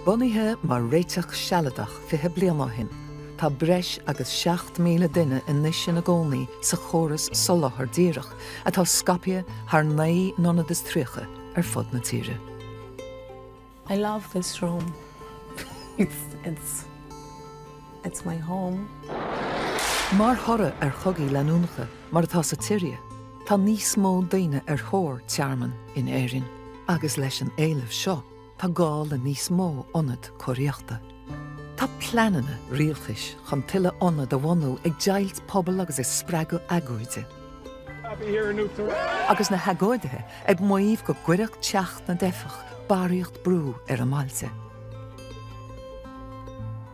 Bunaithe mar réiteach sealadach 20 bliain ó shin, tá breis agus 7,000 duine anois ina gcónaí sa chóras soláthar díreach atá scaipthe thar 39 n-ionad ar fud na tíre. I love this room. It's, it's, it's my home. Mar thoradh ar chogaí leanúnacha, mar atá sa tSiria, tá níos mó daoine ar thóir tearmainn in Éirinn agus leis an éileamh seo, Tá gá le níos mó ionad cóiríochta. Tá pleananna rialtais chun tuilleadh ionad a bhunú ag deighilt pobal agus ag spreagadh agóide. Agus na hagóidithe ag maíomh go gcuirfeadh teacht na dteifeach barraíocht brú ar a mbailte.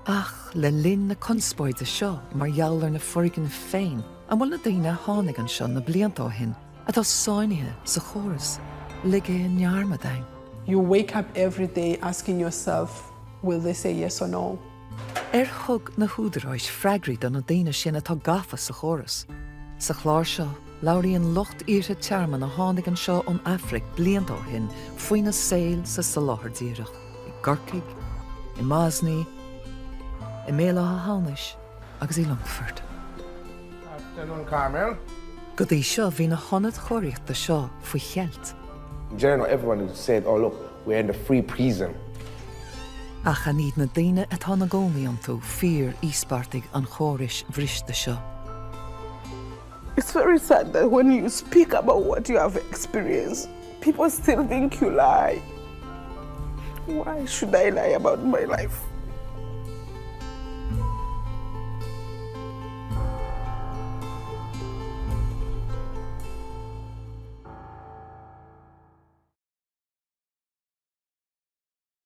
Ach le linn na conspóide seo mar gheall ar na foirgnimh féin, an bhfuil na daoine a tháinig anseo na blianta ó shin atá sáinnithe sa chóras, ligthe i ndearmad againn? You wake up every day asking yourself, will they say yes or no? Ar thug na húdaráis freagraí do na daoine sin atá gafa sa chóras? Sa chlár seo, labhraíonn lucht iarrtha tearmainn a tháinig anseo ón Afraic blianta ó shin faoina saol sa soláthar díreach i gCorcaigh, i Mosney, i mBéal Átha hAmhnais agus i Longfort. Afternoon, Carmel. Go dtí seo bhí na hionaid chóiríochta seo faoi cheilt. General everyone who said, oh look, we're in the free prison. Ach an iad na daoine atá ina gcónaí iontu fíor-íospartaigh an chórais bhriste seo? It's very sad that when you speak about what you have experienced, people still think you lie. Why should I lie about my life?